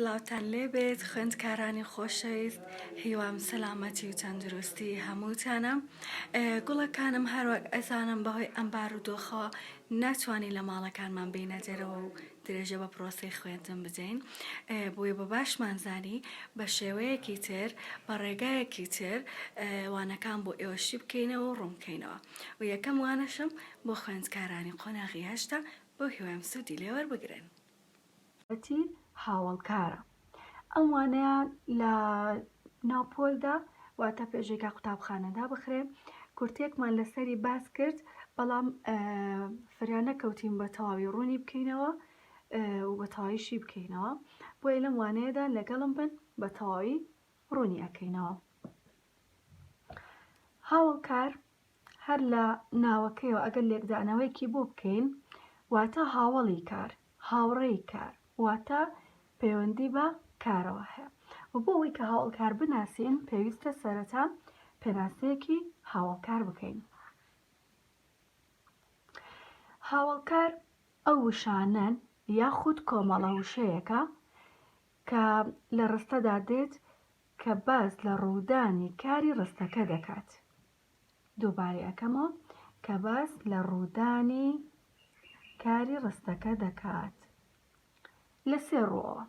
سلاوتان لێبێت خوێندکارانی خۆشەویست هیوام سەلامەتی و تەندروستی هەمووتانە گوڵەکانم هەروەک ئەزانم بەهۆی ئەم بارودۆخەوە ناتوانین لە ماڵەکانمان بینە دەرەوە و درێژە بە پرۆسەی خوێندن بدەین بۆیە بە باشمان زانی بە شێوەیەکی تر بە ڕێگایەکی تر وانەکان بۆ ئێوە شی بکەینەوە و ڕوون بکەینەوە و یەکەم وانەشم بۆ خوێندکارانی قۆناغی هەشتە بەو هیوایم سوودی لێ وەربگرن. تی هاوەڵکارە. ئەم وانەیە لە ناو پۆلدا واتە پێشێکا قوتابخانەدا بخرێ. کورتەیەکمان لەسەری باس کرد بەڵام فریا نەکەوتین بە تەواوی ڕوونی بکەینەوە و بە تەواوی شی بکەینەوە. بۆیە لەم وانەیەدا لەگەڵم بن بە تەواوی ڕوونی ئەکەینەوە. هاوەڵکار هەر لە ناوەکەیەوە ئەگەر لێکدانەوەیەکی بۆ بکەین واتە هاوەڵی کار، هاوڕێی کار، واتە پەیوەندی بە کارەوە هەیە. و بۆ ئەوەی کە هاوەڵکار بناسین پێویستە سەرەتا پێناسەیەکی هاوەڵکار بکەین. هاوەڵکار ئەو وشانەن یاخود کۆمەڵە وشەیەکە کە لە ڕستەدا دێت کە باس لە ڕوودانی کاری ڕستەکە دەکات. دووبارەی ئەکەمەوە کە باس لە ڕوودانی کاری ڕستەکە دەکات لە سێ ڕووەوە،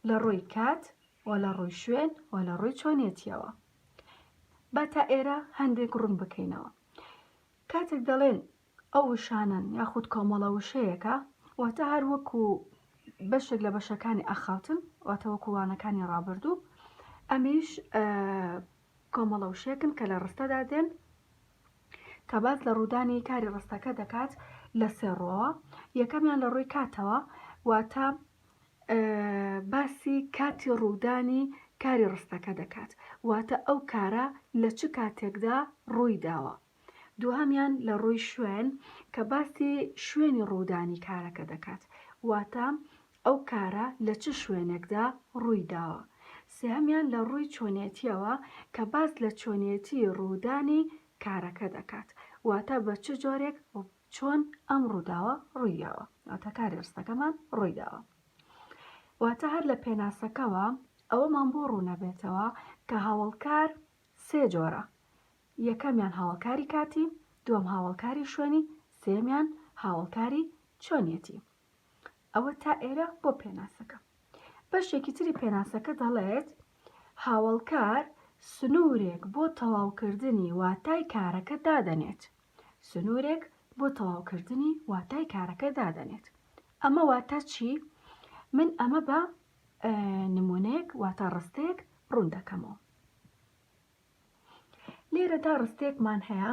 لە ڕووی کات و لە ڕووی شوێن و لە ڕووی چۆنیەتیەوە. با تا ئێرە هەندێک ڕوون بکەینەوە. کاتێک دەڵێن ئەو وشانەن یاخود کۆمەڵە وشەیەکە واتە هەر وەکو بەشێک لە بەشەکانی ئاخاوتن واتە وەکو وانەکانی ڕابردوو ئەمیش کۆمەڵە وشەیەکن کە لە ڕستەدا دێن کە باس لە ڕوودانی کاری ڕستەکە دەکات لە سێ ڕووەوە یەکەمیان لە ڕووی کاتەوە واتە باسی کاتی ڕوودانی کاری ڕستەکە دەکات واتە ئەو کارە لە چ کاتێکدا ڕووی داوە دووهەمیان لە ڕووی شوێن کە باسی شوێنی ڕوودانی کارەکە دەکات واتە ئەو کارە لە چ شوێنێکدا ڕووی داوە. سێهەمیان لە ڕووی چۆنێتییەوە کە باس لە چۆنێتی ڕوودانی کارەکە دەکات واتە بە چ جۆرێک و چۆن ئەم ڕووداوە ڕووی داوە واتە کاری ڕستەکەمان ڕووی داوە. واتە هەر لە پێناسەکەوە ئەوەمان بۆ ڕوونەبێتەوە کە هاوەڵکار سێ جۆرە یەکەمیان هاوەڵکاری کاتی، دووەم هاوەڵکاری شوێنی، سێیەمیان هاوەڵکاری چۆنیەتی. ئەوە تا ئێرە بۆ پێناسەکە. بەشێکی تری پێناسەکە دەڵێت، هاوەڵکار سنوورێک بۆ تەواوکردنی واتای کارەکە دادەنێت. سنوورێک بۆ تەواوکردنی واتای کارەکە دادەنێت. ئەمە واتا چی؟ من ئەمە بە نموونەیەک واتا ڕستەیەک ڕوون دەکەمەوە. لێرەدا ڕستەیەکمان هەیە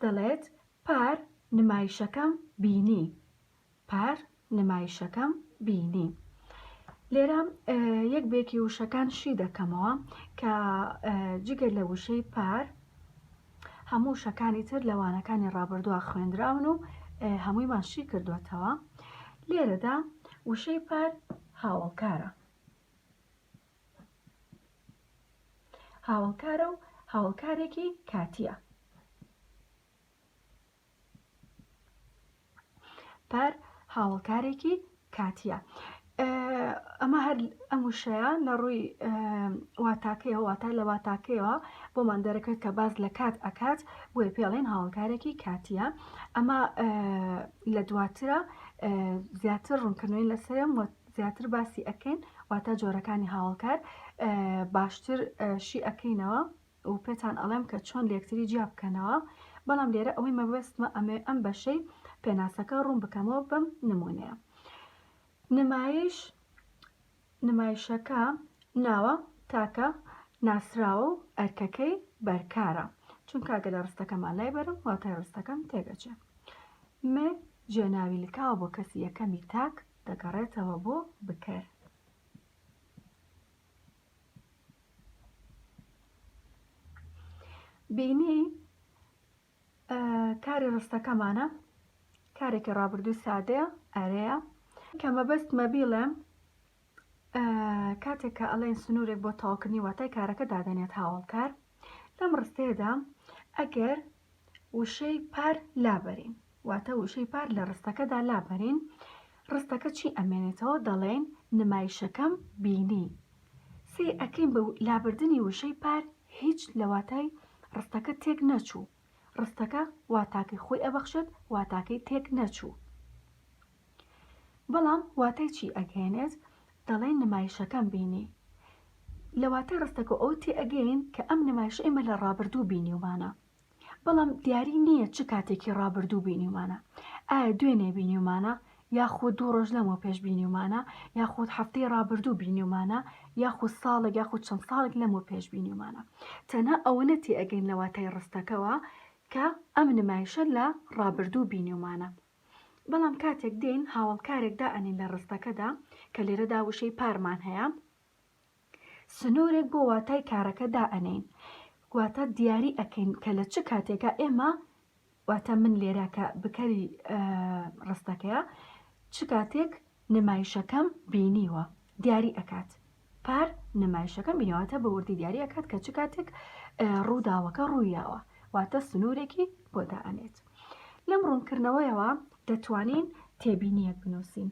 دەڵێت پار نمایشەکەم بینی پار نمایشەکەم بینی لێرە یەک بێکی وشەکان شی دەکەمەوە کە جگە لە وشەی پار هەموو شەکانی تر لە وانەکانی ڕابردووە خوێندراون و هەموویمان شی کردوێتەوە لێرەدا وشەی پار هاوڵکارە هاوەڵکارە و هاوەڵکارێکی کاتییە. پار هاوەڵکارێکی کاتییە. ئەمە هەر ئەم وشەیە لە ڕووی واتاکەیەوە واتە لە واتاکەیەوە بۆمان دەرەکەوێت کە باس لە کات ئەکات بۆیە پێڵێن هاوڵکارێکی کاتیە ئەمە لە دواترە زیاتر ڕوونکردنەوەی لەسەرم زیاتر باسی ئەکەین واتە جۆرەکانی هاوەڵکار باشتر شی ئەکەینەوە و پێتان ئەڵێم کە چۆن لەکتری جیا بکەنەوە بەڵام لێرە ئەوەی مەبەستمە ئەمێ ئەم بەشەی پێناسەکە ڕوون بکەمەوە بەم نمونەیە نمایش نمایشەکە ناوە تاکە ناسراوە و ئەرکەکەی بەرکارە چونکە ئەگەر لە ڕستەکەمان لای بەرم واتای ڕستەکەم تێگەچێ م جێناوی لکاوە بۆ کەسی یەکەمی تاک دەگەڕێتەوە بۆ بکەر. بینی کاری ڕستەکەمانە کارێکی ڕابردووی سادەیە ئەرێیە کە مەبەستمە بیڵێم کاتێک کە ئەڵێن سنوورێک بۆ تەواوکردنی واتای کارەکە دادەنێت هاوەڵکار لەم ڕستەیەدا ئەگەر وشەی پار لابەرین واتە وشەی پار لە ڕستەکەدا لابەرین. ڕستەکە چی ئەمێنێتەوە دەڵێین نمایشەکەم بینی. سەیر ئەکەین بە لابردنی وشەی پار هیچ لە واتای ڕستەکە تێک نەچوو. ڕستەکە واتاکەی خۆی ئەبەخشێت واتاکەی تێک نەچوو. بەڵام واتای چی ئەگەیەنێت؟ دەڵێین نمایشەکەم بینی. لە واتای ڕستەکە ئەوە تێئەگەین کە ئەم نمایشە ئێمە لە ڕابردوو بینیومانە. بەڵام دیاری نییە چ کاتێکی ڕابردوو بینیومانە. ئایا دوێنێ بینیومانە یاخود دوو ڕۆژ لەمەو پێش بینیومانە یاخود هەفتەی ڕابردوو بینیومانە یاخود ساڵێک یاخود چەند ساڵێک لەمەو پێش بینیومانە. تەنها ئەوەنە تێئەگەین لە واتای ڕستەکەوە کە ئەم نمایشە لە ڕابردوو بینیومانە. بەڵام کاتێک دێین هاوەڵکارێک دائەنێین لە ڕستەکەدا کە لێرەدا وشەی پارمان هەیە، سنوورێک بۆ واتای کارەکە دائەنێین، واتە دیاری ئەکەین کە لە چ کاتێکا ئێمە واتە من لێرە کە بکەری ڕستەکەیە چ کاتێک نمایشەکەم بینیوە دیاری ئەکات. پار نمایشەکەم بینی واتە بە وردی دیاری ئەکات کە چ کاتێک ڕووداوەکە ڕوویاوە واتە سنوورێکی بۆ دائەنێت. لەم ڕوونکردنەوەیەوە دەتوانین تێبینییەک بنووسین.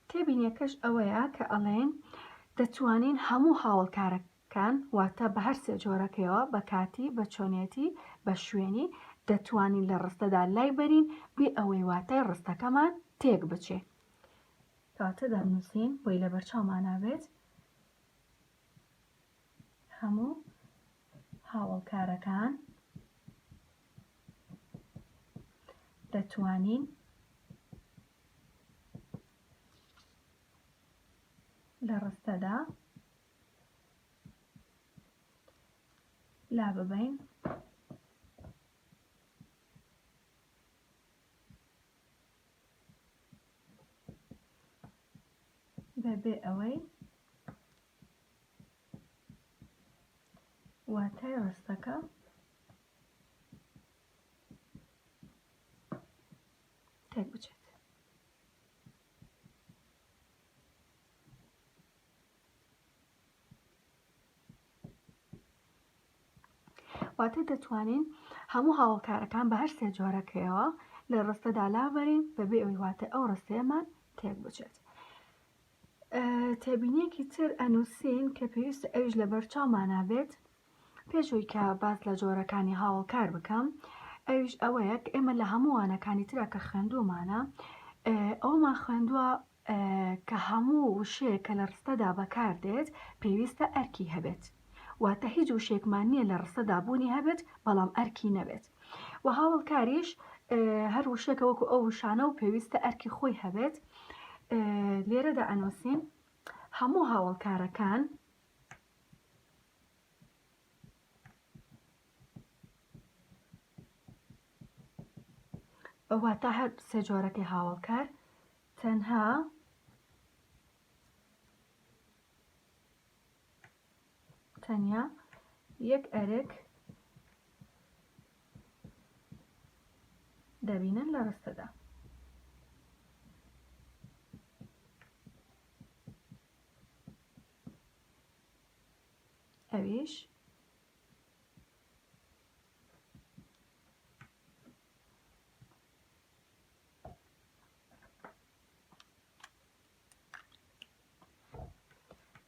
تێبینیەکەش ئەوەیە کە ئەڵێن دەتوانین هەموو هاوڵکارەکان واتە بە هەر سێ جۆرەکەیەوە بە کاتی بە چۆنێتی بە شوێنی دەتوانین لە ڕستەدا لای بەرین بێ ئەوەی واتای ڕستەکەمان تێک بچێ. کەواتە دەنووسین بۆی لەبەرچاومانا بێت هەموو هاوەڵکارەکان دەتوانین لە ڕستەدا لاببەین. بەبێ ئەوەی واتای ڕستەکە تێک بچێت. واتە دەتوانین هەموو هاوڵکارەکان بە هەر سێ جۆرەکەیەوە لە ڕستەدا لابەرین بەبێ ئەوەی واتە ئەو ڕستەیەمان تێک بچێت. تێبینیەکی تر ئەنووسین کە پێویستە ئەویش لەبەرچاومانا بێت پێش ئەوی کە باس لە جۆرەکانی هاوڵکار بکەم ئەویش ئەوەیە کە ئێمە لە هەموو وانەکانی ترا کە خوێندوومانە ئەومان خوێندووە کە هەموو وشەیەک کە لە ڕستەدا بەکاردێت پێویستە ئەرکی هەبێت واتە هیچ وشەیەکمان نییە لە ڕستەدا بوونی هەبێت بەڵام ئەرکی نەبێت و هاوڵکاریش هەر وشەکە وەکو ئەو وشانە و پێویستە ئەرکی خۆی هەبێت لێرەدا ئەنووسین هەموو هاوڵکارەکان واتە هەر سێ جۆرەکەی هاوەڵکار تەنها تەنیا یەک ئەرک دەبینن لە ڕستەدا. ئەویش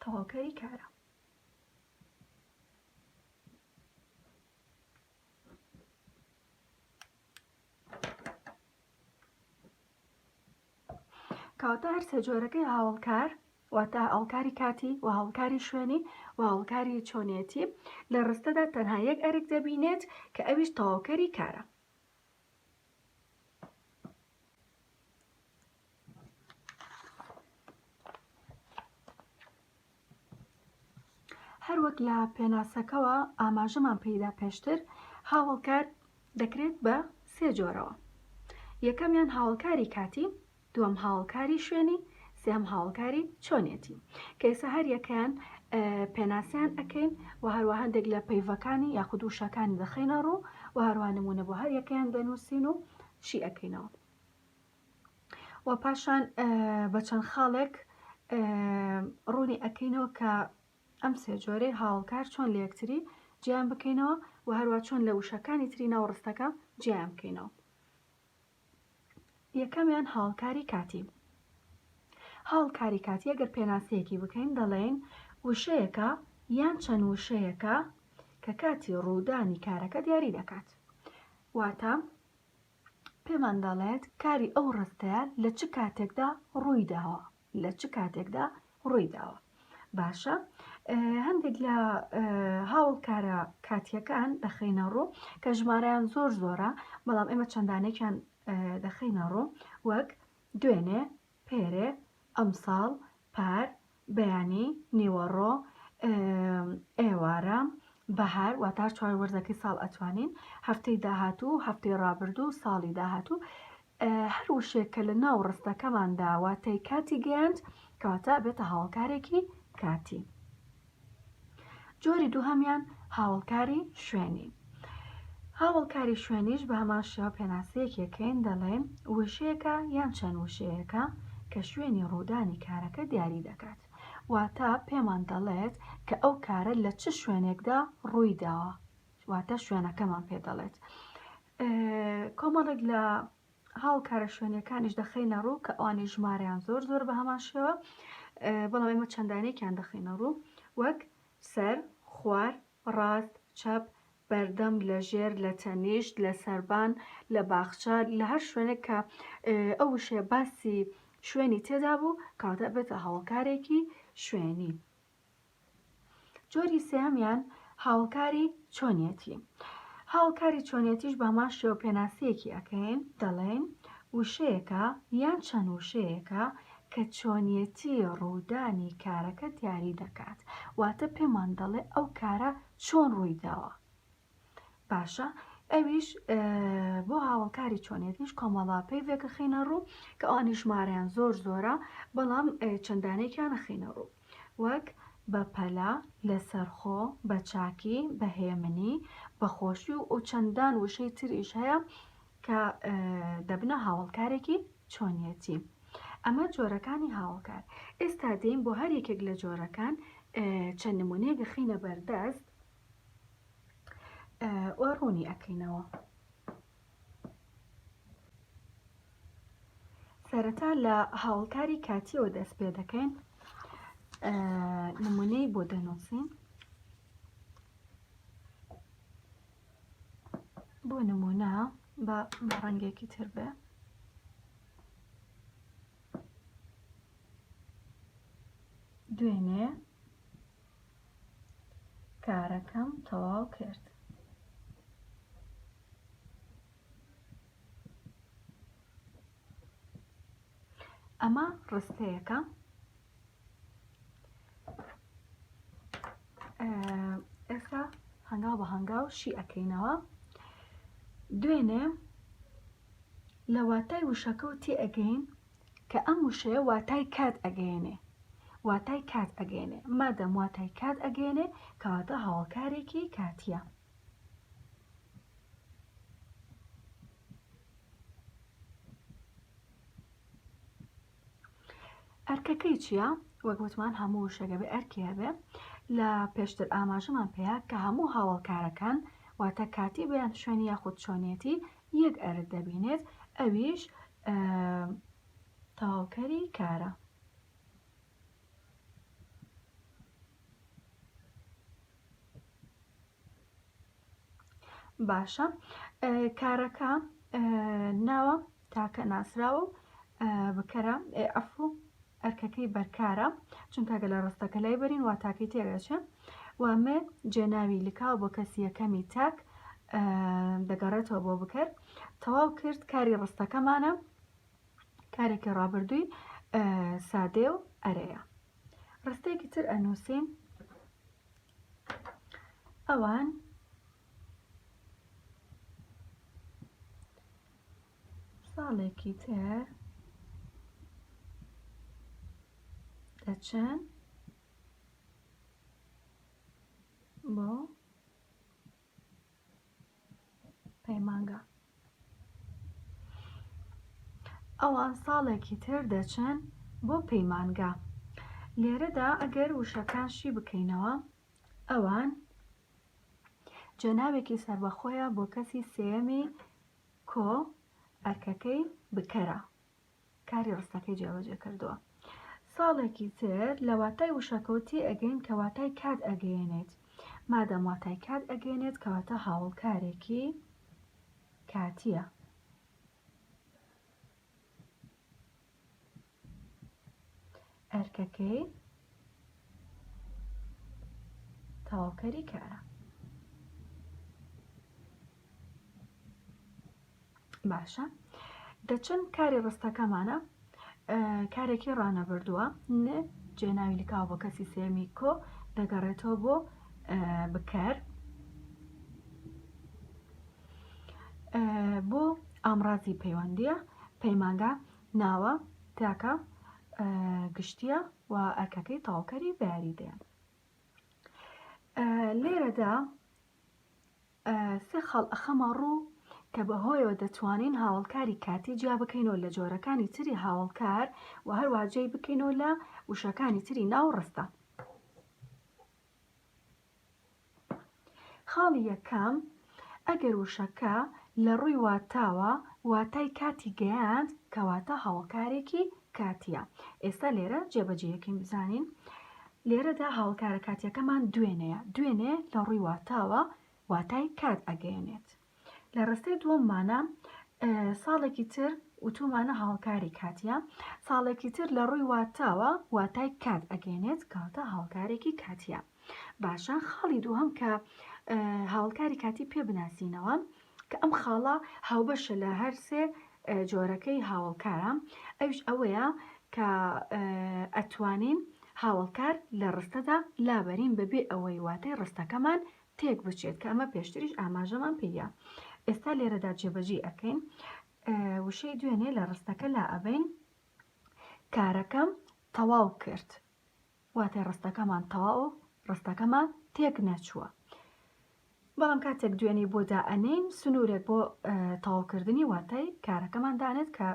تەواوکەری کارە. کەواتە هەر سێ جۆرەکەی هاوەڵکار واتە هاوڵکاری کاتی و هاوڵکاری شوێنی و هاوڵکاری چۆنیەتی لە ڕستەدا تەنها یەک ئەرک دەبینێت کە ئەویش تەواوکەری کارە. هەروەک لە پێناسەکەوە ئاماژەمان پێیدا پێشتر، هاوەڵکار دەکرێت بە سێ جۆرەوە. یەکەمیان هاوەڵکاری کاتی، دووەم هاوەڵکاری شوێنی، سێهەم هاوەڵکاری چۆنیەتی. کە ئێستا هەر یەکەیان پێناسەیان ئەکەین و هەروە هەندێک لە پەیڤەکانی یاخود وشەکانی دەخەینە ڕوو و هەروە نموونە بۆ هەر یەکەیان دەنووسین و شی ئەکەینەوە. و پاشان بە چەند خاڵێک ڕوونی ئەکەینەوە کە ئەم سێ جۆرەی هاوڵکار چۆن لە یەکتری جیان بکەینەوە و هەروە چۆن لە وشەکانی تری ناو ڕستەکە جیان بکەینەوە. یەکەمیان هاوڵکاری کاتی. هاوڵکاری کاتی ئەگەر پێناسەیەکی بکەین دەڵێین وشەیەکە یان چەند وشەیەکە کە کاتی ڕوودانی کارەکە دیاری دەکات. واتە پێمان دەڵێت کاری ئەو ڕستەیە لە چ کاتێکدا ڕووی داوە. لە چ کاتێکدا ڕووی داوە. باشە هەندێک لە هاوڵکارە کاتیەکان دەخەینە ڕوو کە ژمارەیان زۆر زۆرە بەڵام ئێمە چەندانێکیان دەخەینە ڕوو وەک دوێنێ، پێرێ، ئەمساڵ، پار، بەیانی، نیوەڕۆ، ئێوارە، بەهار واتە هەر چوار وەرزەکەی ساڵ ئەتوانین، هەفتەی داهاتوو، هەفتەی ڕابردوو، ساڵی داهاتوو، هەر وشەیەک کە لە ناو ڕستەکەماندا واتای کاتی گەیاند کەواتە ئەبێتە هاوەڵکارێکی کاتی. جۆری دووهەمیان هاوەڵکاری شوێنی. هاوەڵکاری شوێنیش بە هەمان شێوە پێناسەیەکی ئەکەین دەڵێین وشەیەکە یان چەند وشەیەکە کە شوێنی ڕوودانی کارەکە دیاری دەکات. واتە پێمان دەڵێت کە ئەو کارە لە چ شوێنێکدا ڕووی داوە واتە شوێنەکەمان پێ دەڵێت. کۆمەڵێک لە هاوکارە شوێنیەکانیش دەخەینە ڕوو کە ئەوانی ژمارەیان زۆر زۆر بە هەمان شێوە بەڵام ئێمە چەندانێکیان دەخەینە ڕوو وەک سەر خوار ڕاست چەپ بەردەم لە ژێر لە تەنیشت لە سەربان لە باخچە لە هەر شوێنێک کە ئەو وشەیە باسی شوێنی تێدا بوو کەواتە بێتە هاوڵکارێکی شوێنی. جۆری سێهەمیان هاوڵکاری چۆنیەتی. هاوڵکاری چۆنیەتیش بە هەمان شێوە پێناسەیەکی ئەکەین دەڵێین وشەیەکە یان چەند وشەیەکە کە چۆنیەتی ڕوودانی کارەکە دیاری دەکات واتە پێمان دەڵێ ئەو کارە چۆن ڕووی داوە. باشە ئەویش بۆ هاوەڵکاری چۆنیەتیش کۆمەڵە پەیڤێک ئەخەینە ڕوو کە ئەوانی ژمارەیان زۆر زۆرە بەڵام چەندانێکیان ئەخەینە ڕوو وەک بە پەلە لەسەرخۆ بە چاکی بە هێمنی بە خۆشی و چەندان وشەی تریش هەیە کە دەبنە هاوەڵکارێکی چۆنیەتی ئەمە جۆرەکانی هاوەڵکار ئێستا دێین بۆ هەر یەکێک لە جۆرەکان چەند نمونەیەک ئەخەینە بەردەست و ڕوونی ئەکەینەوە. سەرەتا لە هاوڵکاری کاتیەوە دەست پێ دەکەین نمونەی بۆ دەنووسین بۆ نمونە بە ڕەنگێکی تر بێ دوێنێ کارەکەم تەواو کرد. ئەمە ڕستەیەکە. ئێستا هەنگاو بە هەنگاو شی ئەکەینەوە. دوێنێ لە واتای وشەکەوە تێئەگەین کە ئەم وشەیە واتای کات ئەگەیەنێ واتای کات ئەگەیەنێ مادەم واتای کات ئەگەیەنێ کەواتە هاوەڵکارێکی کاتیە. ئەرکەکەی چییە؟ وەک وتمان هەموو وشەکە بێ ئەرکی هەبێ لە پێشتر ئاماژەمان پێیا کە هەموو هاوەڵکارەکان واتە کاتی بەیان شوێنی یاخود چۆنیەتی یەک ئەرک دەبینێت ئەویش تەواوکەری کارە. باشە کارەکە ناوە تاکە ناسراوە و بکەرە عەفو ئەرکەکەی بەرکارە چونکە گەلە ڕستەکە لای بەرین واتاکەی تێگەچێ و مێ جێناوی لکاو بۆ کەسی یەکەمی تاک دەگەڕێتەوە بۆ بکەر تەواو کرد کاری ڕستەکەمانە کارێکی ڕابردووی سادێ و ئەرێیە ڕستەیەکی تر ئەنووسین ئەوان ساڵێکی تر دەچن بۆ پەیمانگا. ئەوان ساڵێکی تر دەچن بۆ پەیمانگا. لێرەدا ئەگەر وشەکان شی بکەینەوە ئەوان جێناوێکی سەربەخۆیە بۆ کەسی سێیەمی کۆ ئەرکەکەی. بکەرە کاری ڕستەکەی جێبەجێ کردووە. ساڵێکی تر لە واتای وشەکەوە تێئەگەین کە واتای کات ئەگەیەنێت. مادام واتای کات ئەگەیەنێت کەواتە هاوڵکارێکی کاتییە. ئەرکەکەی تەواوکەری کارە. باشە دەچن کاری ڕستەکەمانە کارێکی ڕانەبردووە ن جێناوی لکاو بۆ کەسی سێمی کۆ دەگەڕێتەوە بۆ بکەر بۆ ئامرازی پەیوەندیە پەیمانگا ناوە تاکە گشتیە و ئەرکەکەی تەواوکەری بەیاریدەیە لێرەدا سێ خاڵ ئەخەمە ڕوو کە بەهۆیەوە دەتوانین هاوەڵکاری کاتی جیا بکەینەوە لە جۆرەکانی تری هاوەڵکار و هەروەها جێی بکەینەوە لە وشەکانی تری ناو ڕستە. خاڵی یەکەم، ئەگەر وشەکە لە ڕووی واتاوە واتای کاتی گەیاند کەواتە هاوەڵکارێکی کاتییە. ئێستا لێرە جێبەجێیەکەین بزانین. لێرەدا هاوڵکارە کاتیەکەمان دوێنێیە، دوێنێ لە ڕووی واتاوە واتای کات ئەگەیەنێت. لە ڕستەی دووەممانە ساڵێکی تر وتومانە هاوڵکاری کاتیە، ساڵێکی تر لە ڕووی واتاوە واتای کات ئەگەیەنێت کەواتە هاوڵکارێکی کاتیە. باشە خاڵی دووهەم کە هاوڵکاری کاتی پێ بناسینەوە کە ئەم خاڵە هاوبەشە لە هەر سێ جۆرەکەی هاوڵکارە ئەویش ئەوەیە کە ئەتوانین هاوڵکار لە ڕستەدا لابەرین بەبێ ئەوەی واتای ڕستەکەمان تێک بچێت کە ئەمە پێشتریش ئاماژەمان پێیە ئێستا لێرەدا جێبەجێی ئەکەین وشەی دوێنێ لە ڕستەکە لا ئەبەین کارەکەم تەواو کرد واتای ڕستەکەمان تەواو ڕستەکەمان تێک نەچووە بەڵام کاتێک دوێنێی بۆ دائەنێین سنوورێک بۆ تەواوکردنی واتای کارەکەمان دانێت کە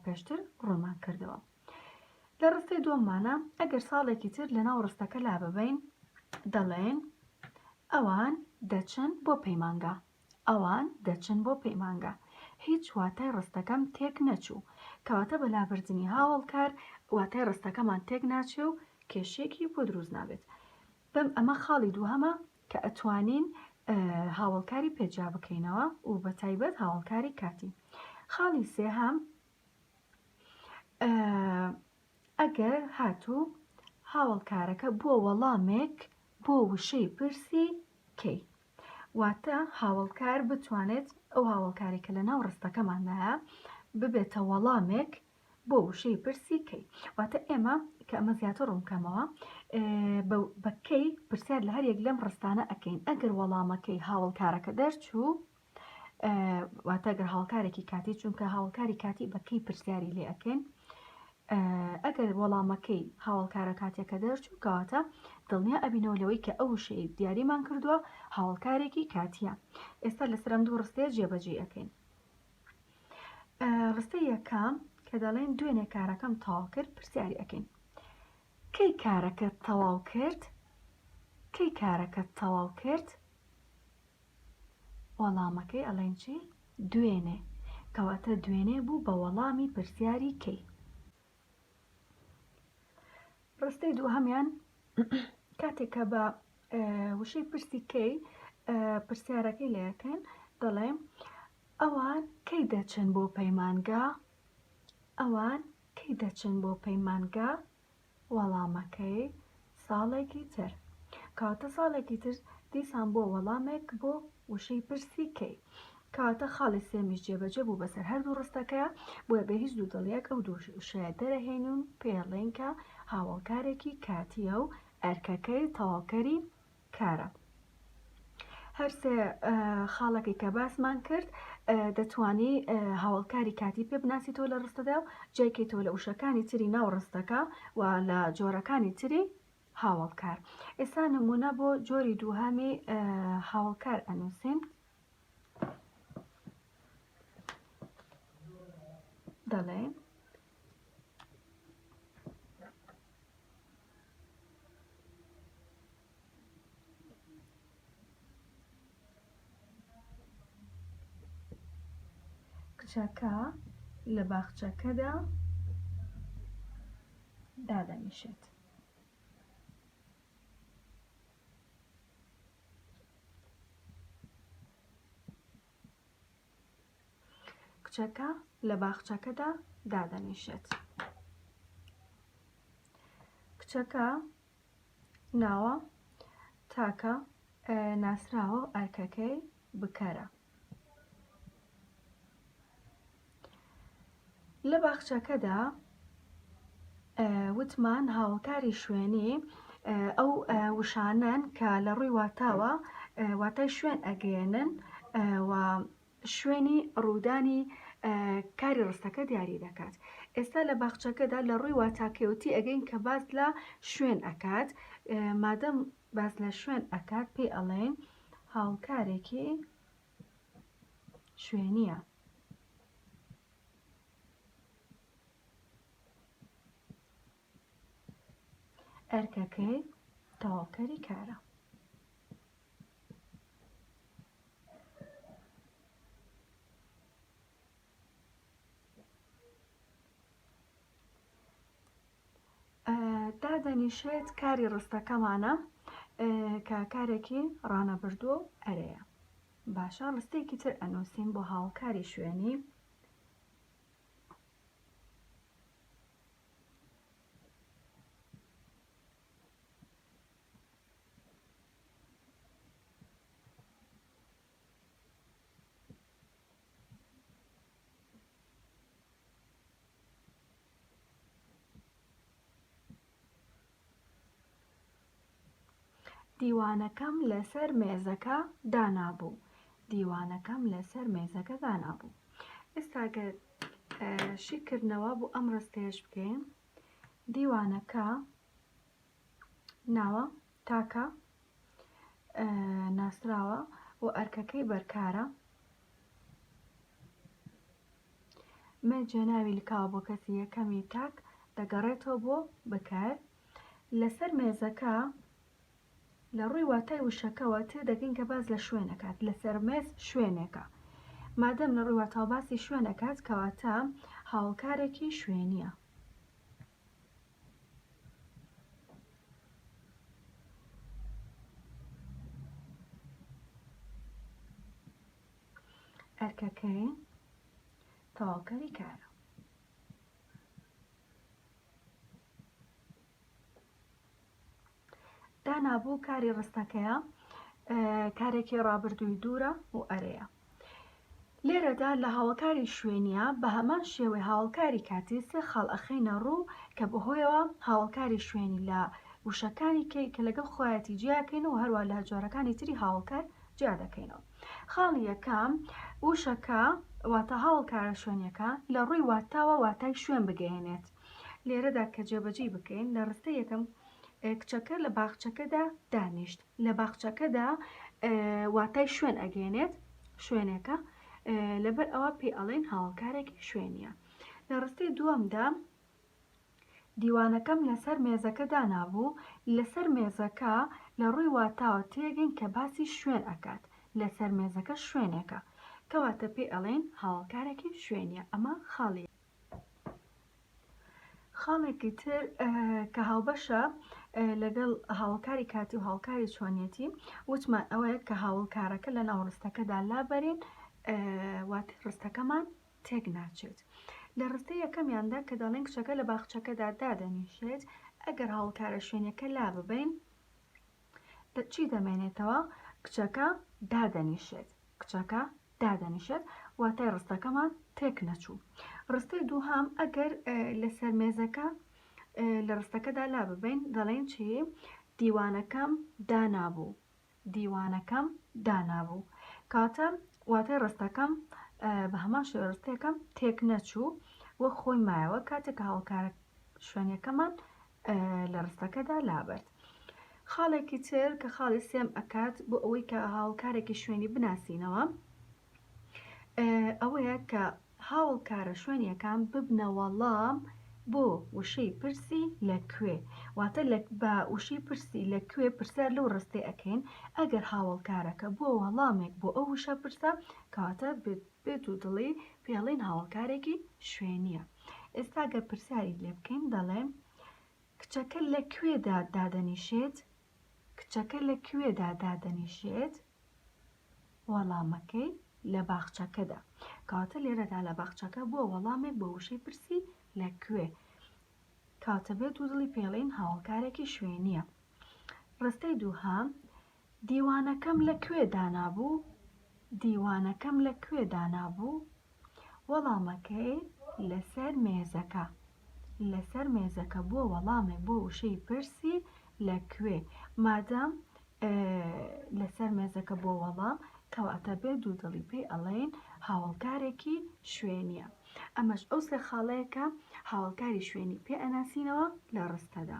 پێشتر ڕوونمان کردەوە. لە ڕستەی دووەممانە ئەگەر ساڵێکی تر لەناو ڕستەکە لاببەین دەڵێین ئەوان دەچن بۆ پەیمانگا. ئەوان دەچن بۆ پەیمانگا. هیچ واتای ڕستەکەم تێک نەچوو. کەواتە بە لابردنی هاوەڵکار واتای ڕستەکەمان تێک ناچێ و کێشەیەکی بۆ دروست نابێت. بەم ئەمە خاڵی دووهەمە کە ئەتوانین هاوەڵکاری پێ جیا بکەینەوە و بە تایبەت هاوەڵکاری کاتی. خاڵی سێهەم ئەگەر هاتوو هاوەڵکارەکە بووە وەڵامێک بۆ وشەی پرسی کەی واتە هاوەڵکار بتوانێت ئەو هاوەڵکارەی کە لەناو ڕستەکەماندایە ببێتە وەڵامێک بۆ وشەی پرسی کەی واتە ئێمە کە ئەمە زیاتر ڕوون بکەمەوە بە کەی پرسیار لە هەر یەک لەم ڕستانە ئەکەین ئەگەر وەڵامەکەی هاوڵکارەکە دەرچوو واتە گەر هاوڵکارێکی کاتی چونکە هاوڵکاری کاتی بە کەی پرسیاری لێ ئەکەین ئەگەر وەڵامەکەی هاوڵکارە کاتیەکە دەرچوو کەواتە دڵنیا ئەبینەوە لەوەی کە ئەو وشەی دیاریمان کردووە هاوڵکارێکی کاتیە ئێستا لەسەر ئەم دوو ڕستەیە جێبەجێ ئەکەین ڕستەی یەکەم کە دەڵێن دوێنێ کارەکەم تەواو کرد پرسیاری ئەکەین کەی کارەکەت تەواو کرد؟ کەی کارەکەت تەواو کرد؟ وەڵامەکەی ئەڵێن چی؟ دوێنێ. کەواتە دوێنێ بوو بە وەڵامی پرسیاری کەی. ڕستەی دووهەمیان کاتێک کە بە وشەی پرسی کەی پرسیارەکەی لێ ئەکەین دەڵێن ئەوان کەی دەچن بۆ پەیمانگا؟ ئەوان کەی دەچن بۆ پەیمانگا؟ وەڵامەکەی، ساڵێکی تر. کەواتە ساڵێکی تر دیسان بووە وەڵامێک بۆ وشەی پرسی کەی. کەواتە خاڵی سێمیش جێبەجێ بوو بەسەر هەردوو ڕستەکەیا، بۆیە بێ هیچ دوودڵییەک ئەو دوو وشەیە دەرەهێنین و پێی ئەڵێین کە هاوەڵکارێکی کاتییە و ئەرکەکەی تەواوکەری کارە. هەر سێ خاڵەکەی کە باسمان کرد دەتوانی هاوەڵکاری کاتی پێ بناسیتەوە لە ڕستەدا و جیای کەیتەوە لە وشەکانی تری ناو ڕستەکە و لە جۆرەکانی تری هاوەڵکار. ئێستا نمونە بۆ جۆری دووهەمی هاوەڵکار ئەنووسین. دەڵێین کچەکە. لە باخچەکەدا دادەنیشێت. کچەکە لە باخچەکەدا دادەنیشێت. کچەکە ناوە تاکە ناسراوە و ئەرکەکەی بکەرە. لە باخچەکەدا وتمان هاوڵکاری شوێنی ئەو وشانەن کە لە ڕووی واتاوە واتای شوێن ئەگەیەنن و شوێنی ڕوودانی کاری ڕستەکە دیاری دەکات. ئێستا لە باخچەکەدا لە ڕووی واتاکەیەوە تێئەگەین کە باس لە شوێن ئەکات، مادەم باس لە شوێن ئەکات پێی ئەڵێین هاوکارێکی شوێنییە. ئەرکەکەی تەواوکەری کارە. دادەنیشێت کاری ڕستەکەمانە کە کارێکی ڕانەبردووە و ئەرێیە. باشە ڕستەیەکی تر ئەنووسین بۆ هاوکاری شوێنی. دیوانەکەم لەسەر مێزەکە دانابوو. دیوانەکەم لەسەر مێزەکە دانابوو. ئێستا گەر شیکردنەوە بۆ ئەم ڕستەیەش بکەین دیوانەکە ناوە تاکە ناسراوە و ئەرکەکەی بەرکارە. مە جێناوی لکاوە بۆ کەسی یەکەمی تاک دەگەڕێتەوە بۆ بکەر. لەسەر مێزەکە لە ڕووی واتای وشەکەوە تێدەگەین کە باس لە شوێن ئەکات، لەسەر مێز شوێنێکە. مادەم لە ڕووی واتاوە باسی شوێن ئەکات کەواتە هاوڵکارێکی شوێنییە. ئەرکەکەی تەواوکەری کارە. دانابوو کاری ڕستەکەیە کارێکی ڕابردووی دوورە و ئەرێیە. لێرەدا لە هاوڵکاری شوێنییە بە هەمان شێوەی هاوڵکاری کاتی سێ خاڵ ئەخەینە ڕوو کە بەهۆیەوە هاوڵکاری شوێنی لە وشەکانی کەی کە لەگەڵ خۆیەتی جیاکەین و هەروە لە جۆرەکانی تری هاوڵکار جیا دەکەینەوە. خاڵی یەکەم، وشەکە واتە هاوڵکارە شوێنیەکە لە ڕووی واتاوە واتای شوێن بگەیەنێت. لێرەدا کە جێبەجێی بکەین لە ڕستەی یەکەم کچەکە لە باخچەکەدا دانیشت. لە باخچەکەدا واتای شوێن ئەگەیەنێت، شوێنێکە، لەبەر ئەوە پێی ئەڵێن هاوڵکارێکی شوێنیە. لە ڕستەی دووەمدا دیوانەکەم لەسەر مێزەکە دانابوو، لەسەر مێزەکە لە ڕووی واتاوە تێگەین کە باسی شوێن ئەکات، لەسەر مێزەکە شوێنێکە، کەواتە پێی ئەڵێین هاوڵکارێکی شوێنیە. ئەمە خاڵی. خاڵێکی تر کە هاوبەشە لەگەڵ هاوڵکاری کاتی و هاوڵکاری چۆنیەتی وتمان ئەوەیە کە هاوڵکارەکە لە ناو ڕستەکەدا لابەرین واتە ڕستەکەمان تێک ناچێت. لە ڕستەی یەکەمیاندا کە دەڵێن کچەکە لە باخچەکەدا دادەنیشێت ئەگەر هاوڵکارە شوێنیەکە لاببەین چی دەمێنێتەوە؟ کچەکە دادەنیشێت. کچەکە دادەنیشێت واتای ڕستەکەمان تێک نەچوو. ڕستەی دووهەم ئەگەر لەسەر مێزەکە لە ڕستەکەدا لاببەین دەڵێین چی؟ دیوانەکەم دانابوو. دیوانەکەم دانابوو. کەواتە واتای ڕستەکەم بە هەمان شێوە ڕستەکەم تێک نەچوو وەک خۆی مایەوە کاتێک کە هاوکارە شوێنیەکەمان لە ڕستەکەدا لابرد. خاڵێکی تر کە خاڵی سێم ئەکات بۆ ئەوەی کە هاوڵکارێکی شوێنی بناسینەوە ئەوەیە کە هاوڵکارە شوێنیەکان ببنە وەڵام بۆ وشەی پرسی لە کوێ واتە لە بە وشەی پرسی لە کوێ پرسیار لەو ڕستەی ئەکەین ئەگەر هاوڵکارەکە بووە وەڵامێک بۆ ئەو وشە پرسە کەواتە. بێ دوودڵی پێڵین هاوەڵکارێکی شوێنییە. ئێستا گەر پرسیاری لێ بکەین دەڵێ کچەکە لە کوێدا دادەنیشێت؟ کچەکە لە کوێدا دادەنیشێت؟ وەڵامەکەی لە باخچەکەدا. کەواتە لێرەدا لە باخچەکە بووە وەڵامێک بۆ وشەی پرسی لە کوێ. کەواتە بێ دوودڵی پێڵین هاوەڵکارێکی شوێنییە. ڕستەی دووهەم، دیوانەکەم لە کوێ دانابوو؟ دیوانەکەم لە کوێ دانابوو؟ وەڵامەکەی لەسەر مێزەکە. لەسەر مێزەکە بووە وەڵامێک بۆ وشەی پرسی لە کوێ. مادام لەسەر مێزەکە بووە وەڵام، کەواتە بێ دوودڵی پێی ئەڵێین هاوەڵکارێکی شوێنییە. ئەمەش ئەو سێ خاڵەیە کە هاوەڵکاری شوێنی پێ ئەناسینەوە لە ڕستەدا.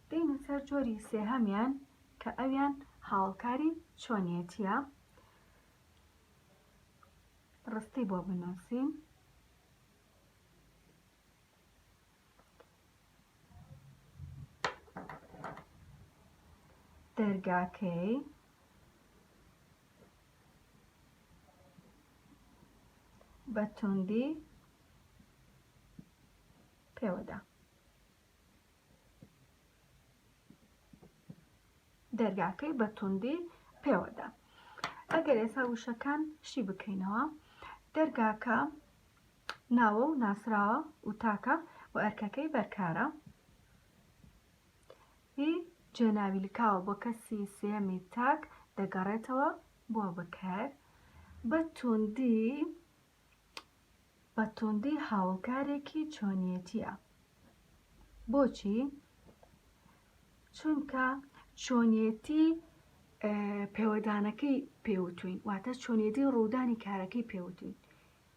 دێینە سەر جۆری سێهەمیان کە ئەویان هاوەڵکاری چۆنیەتیە. ڕستەی بۆ بنووسین. دەرگاکەی بە توندی پێوەدا. دەرگاکەی بە توندی پێوەدا. ئەگەر ئێستا وشەکان شی بکەینەوە، دەرگاکە ناوە و ناسراوە و تاکە و ئەرکەکەی بەرکارە. هی جێناوی لکاوە بۆ کەسی سێیەمی تاک دەگەڕێتەوە بۆ بکەر. بە توندی بە توندی هاوڵکارێکی چۆنیەتیە. بۆچی؟ چونکە چۆنیەتی پێوەدانەکەی پێوتوین، واتە چۆنیەتی ڕوودانی کارەکەی پێوتوین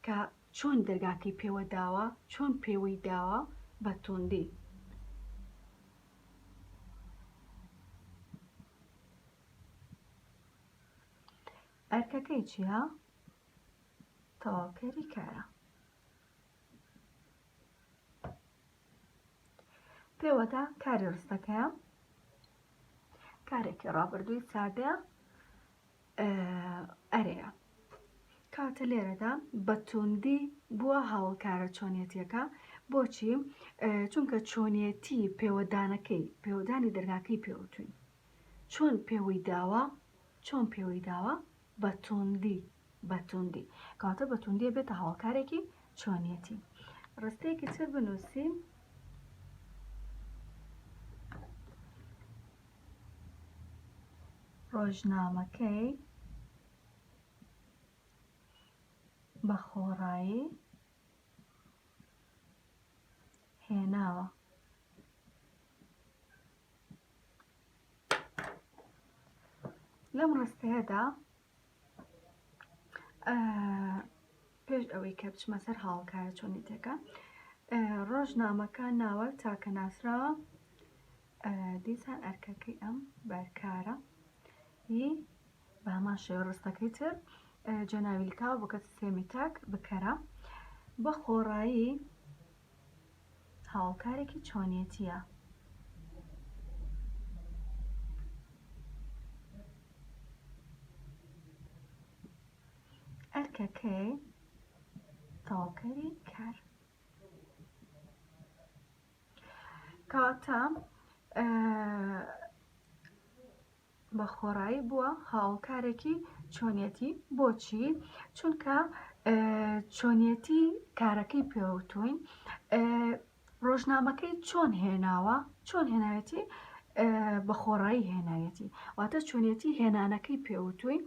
کە چۆن دەرگاکەی پێوە داوە، چۆن پێوەی داوە بە توندی. ئەرکەکەی چییە؟ تەواوکەری کارە. پێوەدا کاری ڕستەکەیە، کارێکی ڕابردووی سادەیە ئەرێیە. کاتە لێرەدا بە توندی بووە هاوڵکارە چۆنیەتیەکە بۆچی؟ چونکە چۆنیەتی پێوەدانەکەی پێوەدانی دەرگاکەی پێوتوین چۆن پێوەی داوە چۆن پێوەی داوە بە توندی بە توندی کەواتە بە توندی ئەبێتە هاوڵکارێکی چۆنیەتی ڕستەیەکی تر بنووسین ڕۆژنامەکەی بە خۆڕایی هێناوە. لەم ڕستەیەدا پێش ئەوەی کە بچمە سەر هاوڵکارە چۆنیتەکە ڕۆژنامەکە ناوە تاکە ناسراوە دیسان ئەرکەکەی ئەم بەرکارە ی بە هەمان شێوە ڕستەکەی تر جێناوی لکاوە بۆ کەسی سێمی تاک بکەرە بە خۆڕایی هاوڵکارێکی چۆنیەتیە. ئەرکەکەی تەواوکەری کار. کەواتە بە خۆڕایی بووە هاوڵکارێکی چۆنیەتی بۆچی؟ چونکە چۆنیەتی کارەکەی پێوتوین ڕۆژنامەکەی چۆن هێناوە چۆن هێناوێتی بە خۆڕایی هێناوێتی واتە چۆنیەتی هێنانەکەی پێوتوین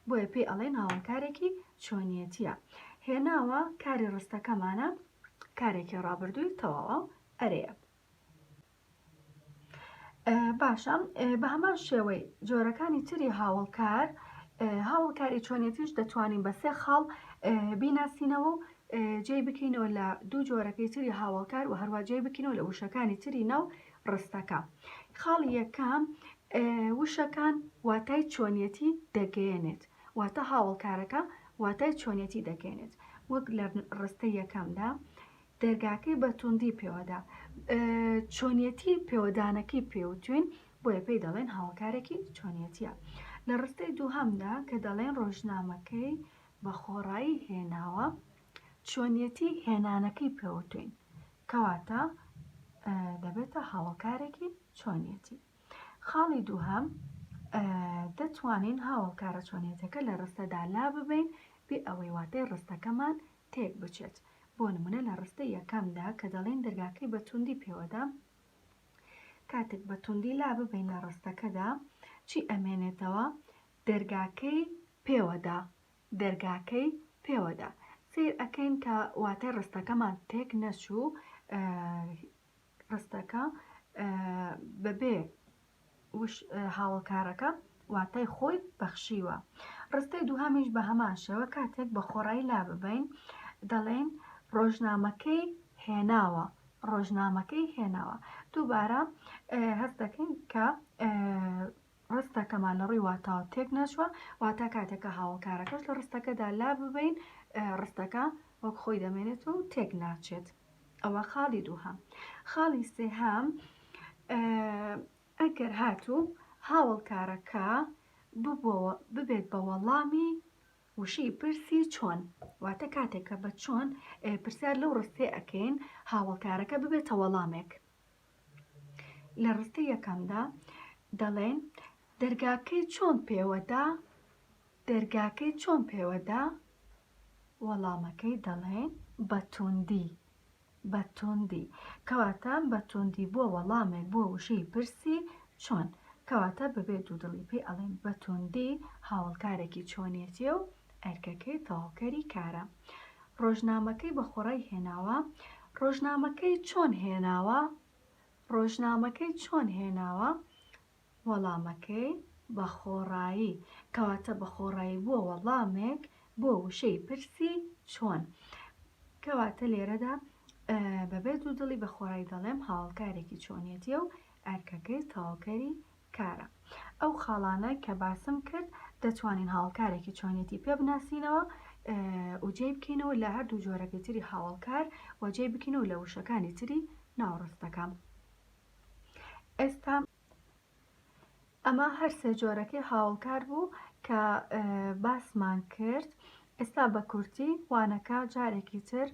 بۆیە پێی ئەڵێن هاوڵکارێکی چۆنیەتیە هێناوە کاری ڕستەکەمانە کارێکی ڕابردووی تەواوە ئەرێیە باشە بە هەمان شێوەی جۆرەکانی تری هاوڵکار هاوڵکاری چۆنیەتیش دەتوانین بە سێ خاڵ بیناسینەوە و جێی بکەینەوە لە دوو جۆرەکەی تری هاوڵکار و هەروە جێی بکەینەوە لە وشەکانی تری ناو ڕستەکە خاڵی یەکەم وشەکان واتای چۆنیەتی دەگەیەنێت واتە هاوڵکارەکە واتای چۆنیەتی دەگەیەنێت وەک لە ڕستەی یەکەمدا دەرگاکەی بە توندی پێوەدا. چۆنیەتی پێوەدانەکەی پێوتوین بۆیە پێی دەڵێن هاوکارێکی چۆنیەتیە. لە ڕستەی دووهەمدا کە دەڵێن ڕۆژنامەکەی بە خۆڕایی هێناوە، چۆنیەتی هێنانەکەی پێوتوین، کەواتە دەبێتە هاوەڵکارێکی چۆنیەتی. خاڵی دووهەم، دەتوانین هاوەڵکارە چۆنیەتەکە لە ڕستەدا لاببەین بێ ئەوەی واتای ڕستەکەمان تێک بچێت. بۆ نمونە لە ڕستەی یەکەمدا کە دەڵێین دەرگاکەی بە توندی پێوەدا، کاتێک بە توندی لاببەین لە ڕستەکەدا چی ئەمێنێتەوە؟ دەرگاکەی پێوەدا، دەرگاکەی پێوەدا. سەیر ئەکەین کە واتای ڕستەکەمان تێک نەچوو، ڕستەکە بەبێ وش هاوەڵکارەکە واتای خۆی بەخشیوە. ڕستەی دووهەمیش بە هەمان شێوە کاتێک بە خۆڕایی لاببەین دەڵێین ڕۆژنامەکەی هێناوە، ڕۆژنامەکەی هێناوە. دووبارە هەست دەکەین کە ڕستەکەمان لە ڕووی واتاوە تێک نەچووە، واتا کاتێک کە هاوەڵکارەکەش لە ڕستەکەدا لاببەین ڕستەکە وەک خۆی دەمێنێت و تێک ناچێت. ئەوە خاڵی دووهەم. خاڵی سێهەم ئەگەر هاتوو هاوەڵکارەکە ببۆوە ببێت بە وەڵامی وشەی پرسی چۆن، واتە کاتێک کە بە چۆن پرسیار لەو ڕستەیە ئەکەین هاوەڵکارەکە ببێتە وەڵامێک. لە ڕستەی یەکەمدا دەڵێن دەرگاکەی چۆن پێوەدا، دەرگاکەی چۆن پێوەدا، وەڵامەکەی دەڵێن بە توندی، بە توندی. کەواتە بە توندی بووە وەڵامێک بۆ وشەی پرسی چۆن. کەواتە بەبێ دوودڵی پێی ئەڵێن بە توندی هاوەڵکارێکی چۆنیەتیە و ئەرکەکەی تەواوکەری کارە. ڕۆژنامەکەی بە خۆڕای هێناوە. ڕۆژنامەکەی چۆن هێناوە؟ ڕۆژنامەکەی چۆن هێناوە؟ وەڵامەکەی، بە خۆڕایی. کەواتە بە خۆڕایی بووە وەڵامێک بۆ وشەی پرسی چۆن. کەواتە لێرەدا بەبێ دوودڵی بە خۆڕایی دەڵێم هاوەڵکارێکی چۆنیەتیە و ئەرکەکەی تەواوکەری کارە. ئەو خاڵانە کە باسم کرد دەتوانین هاوەڵکارێکی چۆنیەتی پێ بناسینەوە و جێی بکەینەوە لە هەردوو جۆرەکەی تری هاوەڵکار و جێی بکەینەوە لە وشەکانی تری ناو ڕستەکە. ئێستا ئەمە هەر سێ جۆرەکەی هاوەڵکار بوو کە باسمان کرد. ئێستا بە کورتی وانەکە جارێکی تر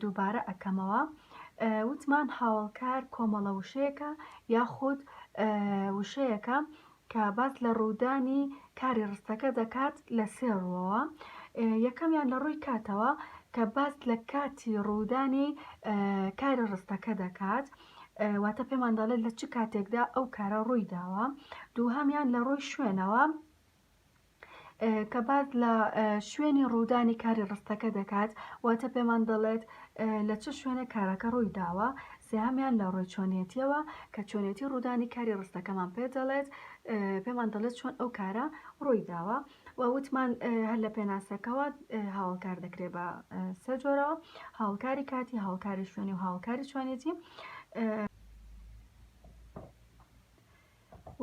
دووبارە ئەکەمەوە. وتمان هاوەڵکار کۆمەڵە وشەیەکە یاخود وشەیەکە کە باس لە ڕوودانی کاری ڕستەکە دەکات لە سێ ڕووەوە. یەکەمیان لە ڕووی کاتەوە کە باس لە کاتی ڕوودانی کاری ڕستەکە دەکات. واتە پێمان دەڵێت لە چ کاتێکدا ئەو کارە ڕووی داوە. دووهەمیان لە ڕووی شوێنەوە کە باس لە شوێنی ڕوودانی کاری ڕستەکە دەکات، واتە پێمان دەڵێت لە چ شوێنێک کارەکە ڕووی داوە. سێهەمیان لە ڕووی چۆنیەتیەوە کە چۆنیەتی ڕوودانی کاری ڕستەکەمان پێ دەڵێت، پێمان دەڵێت چۆن ئەو کارە ڕووی داوە. و وتمان هەر لە پێناسەکەوە هاوڵکار دەکرێت بە سێ جۆرەوە، هاوڵکاری کاتی، هاوڵکاری شوێنی و هاوڵکاری چۆنیەتی.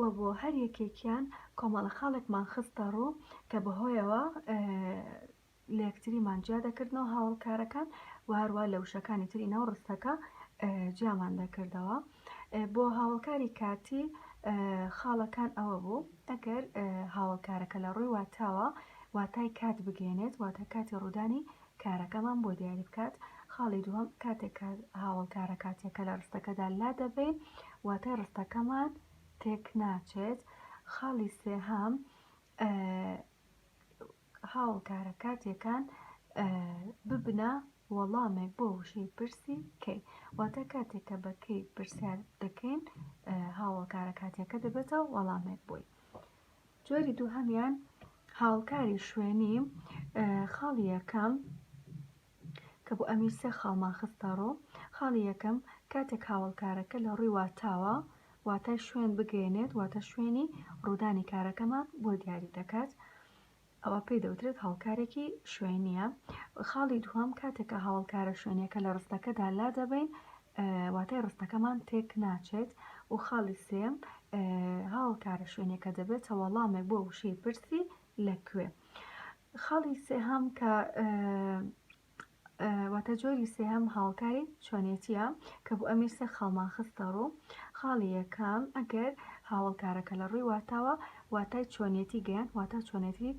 و بۆ هەر یەکێکیان کۆمەڵە خاڵێکمان خستە ڕوو کە بەهۆیەوە لە یەکتریمان جیا دەکردنەوە هاوەڵکارەکان و هەروە لە وشەکانی تری ناو ڕستەکە جیامان دەکردەوە. بۆ هاوەڵکاری کاتی خاڵەکان ئەوە بوو ئەگەر هاوەڵکارەکە لە ڕووی واتاوە واتای کات بگەێنێت، واتە کاتی ڕوودانی کارەکەمان بۆ دیاری بکات. خاڵی دووەم، کاتێک کە هاوەڵکارە کاتیەکە لە ڕستەکەدا لادەبەین واتای ڕستەکەمان تێک ناچێت. خاڵی سێهەم، هاوەڵکارە کاتیەکان ببنە وەڵامێک بۆ وشەی پرسی کەی، واتە کاتێک کە بە کەی پرسیار دەکەین هاوەڵکارە کاتیەکە دەبێتە وەڵامێک بۆی. جۆری دووهەمیان هاوکاری شوێنی، خاڵی یەکەم کە بۆ ئەمیش سێ خاڵمان خستە ڕوو. خاڵی یەکەم، کاتێک هاوەڵکارەکە لە ڕووی واتاوە واتای شوێن بگەیەنێت، واتە شوێنی ڕوودانی کارەکەمان بۆ دیاری دەکات، ئەوە پێی دەوترێت هاوکارێکی شوێنییە. خاڵی دووەم، کاتێک کە هاوەڵکارە شوێنییەکە لە ڕستەکەدا لادەبەین واتای ڕستەکەمان تێک ناچێت. و خاڵی سێیەم، هاوەڵکارە شوێنییەکە دەبێتە وەڵامێک بۆ وشەی پرسی لە کوێ. خاڵی سێهەم کە واتە جۆری سێهەم هاوکاری چۆنێتیە کە بۆ ئەمیش سێ خاڵمان خستە ڕوو. خاڵی یەکەم، ئەگەر هاوەڵکارەکە لە ڕووی واتاوە واتای چۆنیەتی گەیان واتا چۆنێتی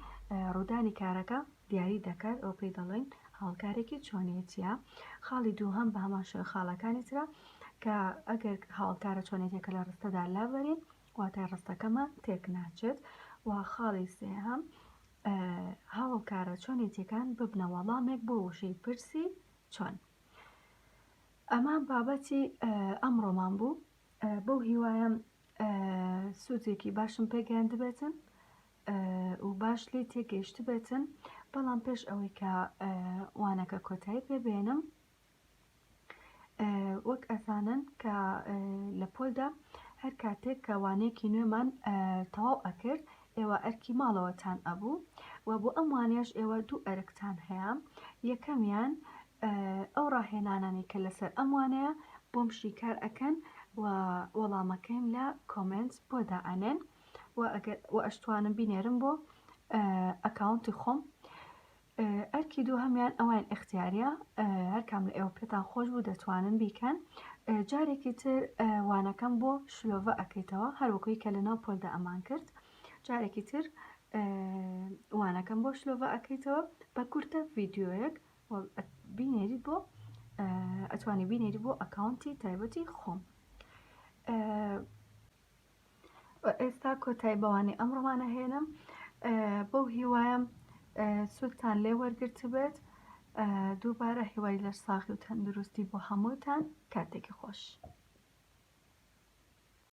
ڕوودانی کارەکە دیاری دەکات ئەو پێی دەڵێن هاوڵکارێکی چۆنیەتیە. خاڵی دووهەم بە هەمان شێوە خاڵەکانی ترە کە ئەگەر هاوڵکارە چۆنێتیەکە لە ڕستەدا لابەرین واتای ڕستەکەمان تێک ناچێت و خاڵی سێهەم هاوڵکارە چۆنێتیەکان ببنە وەڵامێک بۆ وشەی پرسی چۆن. ئەمە بابەتی ئەمڕۆمان بوو بەو هیوایەم سوودێکی باشم پێگەیاندبێتن و باش لێی تێگەیشتبێتن بەڵام پێش ئەوەی کە وانەکە کۆتایی پێ بێنم وەک ئەزانن کە لە پۆلدا هەر کاتێک کە وانەیەکی نوێمان تەواو ئەکرد ئێوە ئەرکی ماڵەوەتان ئەبوو و بۆ ئەم وانەیەش ئێوە دوو ئەرکتان هەیە یەکەمیان ئەو ڕاهێنانانەی کە لەسەر ئەم وانەیە بۆم شیکار ئەکەن و وەڵامەکەیم لە comment بۆ دائەنێن و ئەگەر و ئەشتوانم بینێرم بۆ account ی خۆم ئەرکی دووهەمیان ئەوان ئیختیاریە هەرکام لە ئێوە پێتان خۆش بوو دەتوانن بیکەن جارێکی تر وانەکەم بۆ شلۆڤە ئەکەیتەوە هەروەکوی کە لەناو پۆلدا ئەمان کرد جارێکی تر وانەکەم بۆ شلۆڤە ئەکەیتەوە بە کورتە ڤیدیۆیەک بینێریت بۆ ئەتوانی بینێری بۆ account ی تایبەتی خۆم. ئێستا کۆتایی بەوانەی ئەمڕۆمان ئەهێنم بەو هیوایەم سوودتان لێ وەرگرتبێت دووبارە هیوای لەش ساغی و تەندروستی بۆ هەمووتان کاتێکی خۆش.